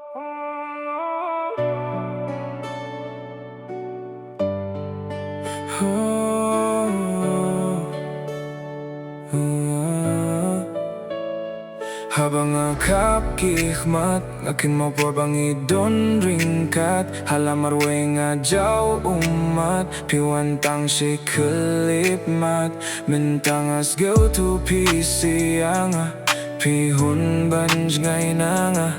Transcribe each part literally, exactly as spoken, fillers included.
Haba nga khap ki khmat, nga kynmaw por ba ngi don ryngkat. Ha la marwei nga jaw ummat, phi wan tang shi khyllipmat. Mynta nga sngewthuh phi sngewsih ïa nga, phi hun ban jngai na nga.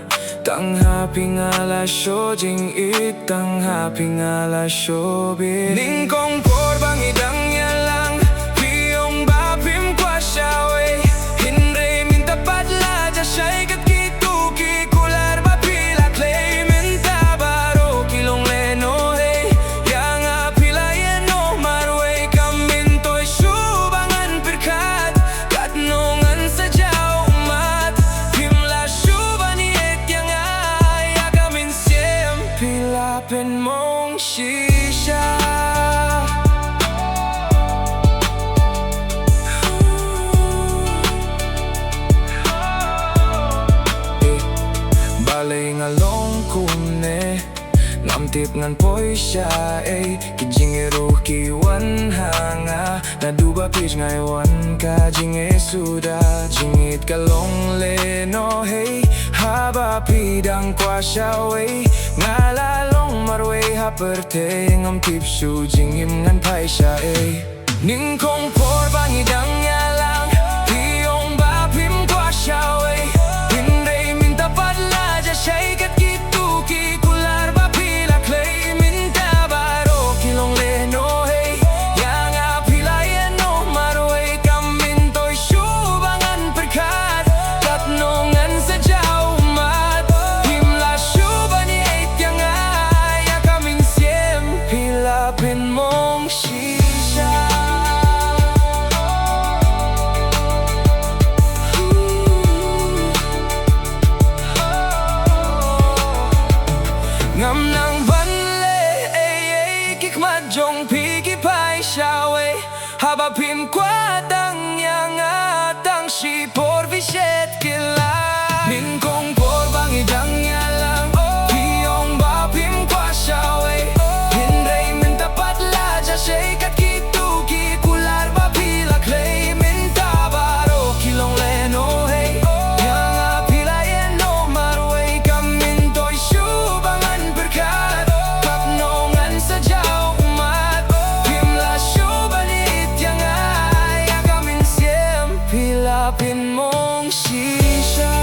Tang ha phi nga la shoh jingïeit, tang ha phi nga la shoh bit. Nyngkong por ba ngi dang ïalang, phi ong ba phim kwah shawei. Hynrei mynta pat la ja shai kat, kito ki kular ba phi la khlei mynta baroh ki long lehnoh ei. Ïa nga phi la ïehnoh marwei, kam myntoi shuh ba ngan pyrkhat. Katno ngan sa jaw ummat, phim lah shuh ban ïeit ïa nga. Ïa ka mynsiem phi la pynmong shisha. Balei nga long kumne? Ngam tip ngan poi shaei. Ki jingïaroh ki wan ha nga, naduh ba phi jngai wan ka jingïeit suda. Jingïeit ka long lehnoh ei, haba phi dang kwah shawei. Nga la long marwei ha pyrthei, ngam tip shuh jingim ngan phai shaei. Nyngkong por ba ngi dang ïalang, phi ong ba phim kwah shawei. Hynrei mynta pat la ja shai kat, kito ki kular ba phi la khlei mynta baroh ki long lehnoh ei. Ïa nga phi la ïehnoh marwei, kam myntoi shuh ba ngan pyrkhat. Katno ngan sa jaw ummat, phim lah shuh ban ïeit ïa nga. Ïa ka mynsiem phi la pynmong shisha. Ngam nang ban leh ei ei, ki khmat jong phi ki phai shawei. Haba phim kwah tang ïa nga, tang shipor phi shet kylla. Nyngkong por ba ngi dang ïalang, phi ong ba phim kwah shawei. Hynrei mynta pat la ja shai kat, kito ki kular ba phi la khlei mynta baroh ki long lehnoh ei. Ïa nga phi la ïehnoh marwei, kam myntoi shuh ba ngan pyrkhat. Katno ngan sa jaw ummat, phim lah shuh ban ïeit ïa nga. Ïa ka mynsiem phi la pynmong shisha.